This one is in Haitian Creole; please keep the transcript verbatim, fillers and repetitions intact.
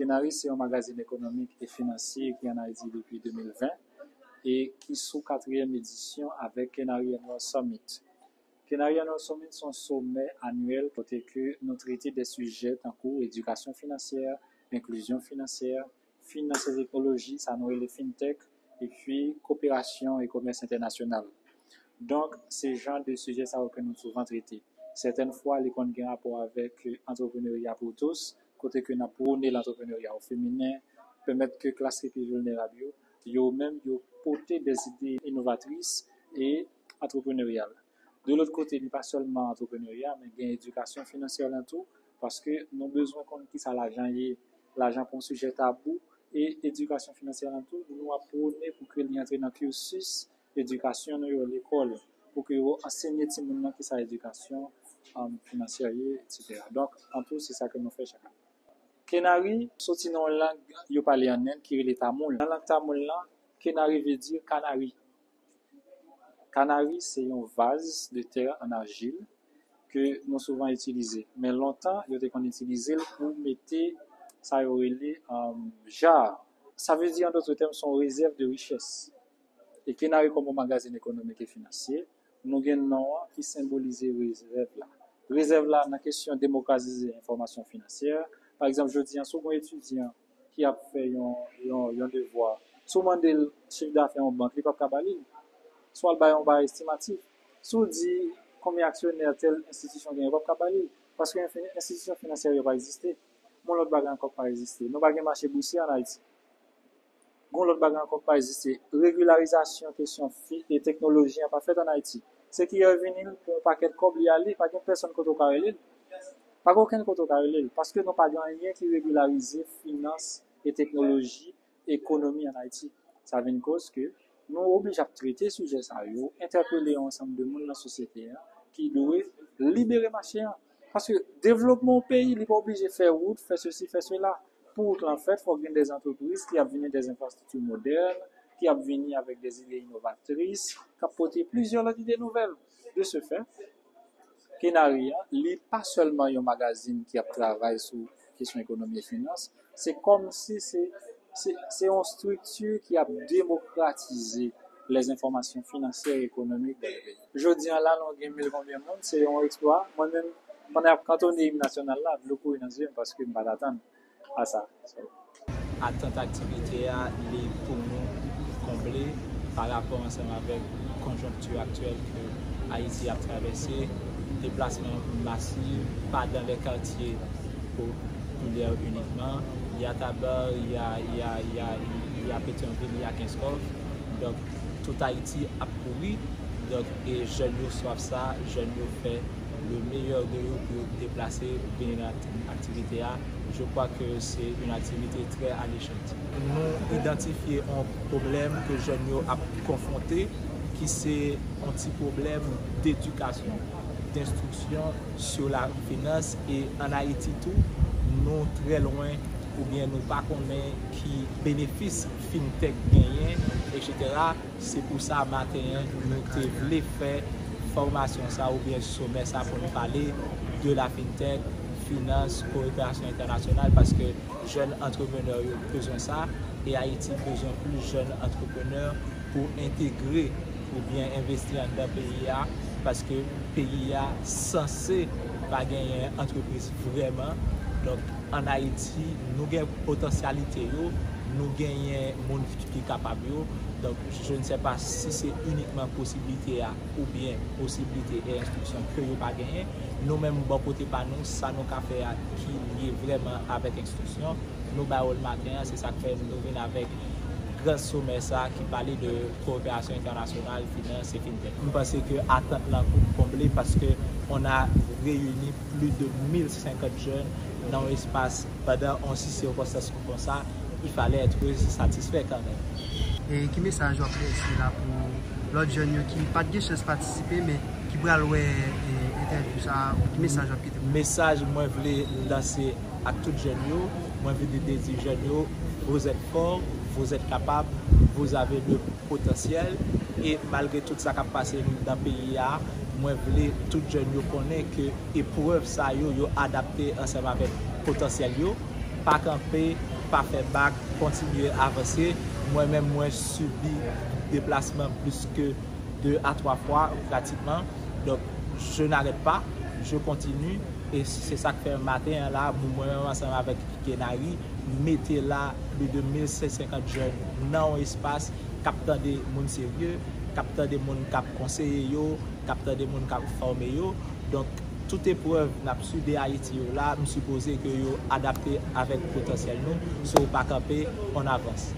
Kenari se yon magazin ekonomik e finansye ki ann Ayiti depi de mil ven e ki sou katriyèm edisyon avèk Kenari Annual Summit. Kenari Annual Summit se yon somè anyèl kote ke nou trete de sijè tankou edikasyon finansyè, enklizyon finansyè, finans e teknoloji, sa nou rele fintech, epi koperasyon e komès entènasyonal. Donk, se jan de sijè sa yo ke nou souvan trete. Sètèn fwa, li konn gen rapò avèk antrepreneurya pour tous, kote ke n ap pwone lantrepreneurya o feminen, pèmèt ke klas ki pi vilnerab yo, yo menm, yo pote de zide inovatris e antrepreneryal. De lòt kote, li pa sèlman antrepreneurya, men gen edikasyon finansyè lan tou, paske nou bezwen konn kisa lajan ye. Lajan pa yon sijè tabou, e edikasyon finansyè lan tou, nou ap pwone pou ke li antre nan cursus edikasyon nou yo lekòl, pou ke yo ansenye timoun nan kisa edikasyon, um, finansyè ye, etsetera. Donk, an tou, se sa ke nou fè chak ane. Kenari soti nan yon lang yo pale ann Enn ki rele tamoul. Nan lang tamoul lan, kenari vle di kanari. Kanari se yon vaz de tè ann ajil ke nou souvan itilize. Men lontan, yo te konn itilize l pou mete sa yo rele, um, jar. Sa vle di, an dòt tèm, se yon rezèv de richès. E kenari kòm yon magazin ekonomik e finansye, nou gen non an ki senbolize rezèv la. Rezèv la nan kesyon demokratize enfòmasyon finansyè. Pa egzanp, jodi an, si w gen yon etidyan ki ap fè yon, yon, yon devwa, si w mande l chif dafè yon bank, li p ap ka ba li l. Si w al bay yon bagay estimatif, si w di konbyen aksyonè tèl enstitisyon genyen, yo p ap ka ba li l. Paske enfi-, enstitisyon finansyè yo pa egziste. Yon lòt bagay ankò k pa egziste. Nou pa gen mache bousye ann Ayiti. Gon lòt bagay ankò k pa egziste. Regilarizasyon kesyon fi-, e teknoloji an pa fèt ann Ayiti. Se ki revini l pou yon pakèt kòb li ale, pa gen pèsonn kote w ka rele l. Pa gen okenn kote w ka rele l, paske nou pa gen anyen ki regilarize finans e teknoloji, ekonomi ann Ayiti. Sa vin koz ke nou oblije ap trete sijè sa yo, entèpele yon ansanm de moun nan sosyete an ki dwe libere mache an. Paske devlopman yon peyi, li pa oblije fè wout, fè sesi, fè sela. Pou wout lan fèt, fòk gen dè antrepriz ki ap vini, dè enfrastrikti modèn, ki ap vini avèk dè ide inovatris, k ap pote plizyè lòt ide nouvèl. De ce fait, Kenari a, li pa sèlman yon magazin ki ap travay sou kesyon ekonomi e finans, se kòmsi se, se, se yon estrikti ki ap demokratize lèzenfòmasyon finansyè e ekonomik dan le peyi. Jodi an la, nou gen mil konbyen moun, se yon eksplwa. Mwen menm, pandan y ap kantone im nasyonal la, dlo kouri nan zye m paske m pa t atann a sa. So, Atant aktivite a, li pou nou konble pa rapò ansanm avèk konjonkti aktyèl ke Ayiti ap travèse, deplasman masiv, pa dans les quartiers populaires uniquement, y a Tabar, y a, y a, y a, y a Petyonvil, y a Kenskòf. Donk, tout Ayiti ap kouri. Donk, e jèn yo swaf sa, jèn yo fè le meilleur de yo pou yo deplase, vini nan aktivite a. Je crois que c'est une activité très alléchante. Nou idantifye yon pwoblèm ke jèn yo ap konfwonte, ki se yon ti pwoblèm d'edikasyon, d'instruction sur la finance, e ann Ayiti tou, nou trè lwen, oubyen nou pa konnen ki benefis fintech genyen, etsetera. Se pou sa, maten an, nou te vle fè fòmasyon sa oubyen somè sa pou nou pale de la fintech, finans, koperasyon entènasyonal, paske jèn antreprenè yo bezwen sa, e Ayiti bezwen plis jèn antreprenè pou entegre oubyen envesti anndan peyi a, paske peyi a sanse pa genyen antrepriz vrèman. Donk, ann Ayiti, nou gen potansyalite yo, nou genyen moun ki kapab yo. Donk, je ne sais pas si se inikman posiblite a oubyen posiblite e enstriksyon ke yo pa genyen. Nou menm, bò kote pa nou, sa nou ka fè a ki lye vrèman avèk enstriksyon, nou bay yo l maten an, se sa k fè nou vin avèk gran somè sa a ki pale de koperasyon entènasyonal, finans e fintech. M panse ke atant lan konble paske on a reyini plis de mil senkant jèn nan yon espas pandan yon sikonstans konsa, il fallait être satisfait quand même. E ki mesaj w ap lanse la pou lòt jèn yo ki pa t gen chans patisipe, men ki pral wè e, entèvyou sa a, ki mesaj w ap kite pou yo? Mesaj mwen vle lanse ak tout jèn yo, mwen vle di jèn yo, vous êtes forts, vous êtes capables, vous avez le potentiel, e malgre tout sa k ap pase nan peyi a, mwen vle tout jèn yo konnen ke eprèv sa yo, yo adapte ansanm avèk potansyèl yo, Pa kanpe, pa fè bak, kontinye avanse. Mwen menm, mwen sibi deplasman plis ke de a twa fwa pratikman. Donk, je n'arrête pas, je continue. E se sa k fè maten an la, mwen menm ansanm avèk Kenari, mete la plis de mil senk san senkant jèn nan yon espas k ap tande moun serye, k ap tande moun k ap konseye yo, k ap tande moun k ap fòme yo. Donk, tout eprèv n ap sibi Ayiti yo la, m sipoze ke yo adapte avèk potansyèl nou. Si w pa kanpe, on avance.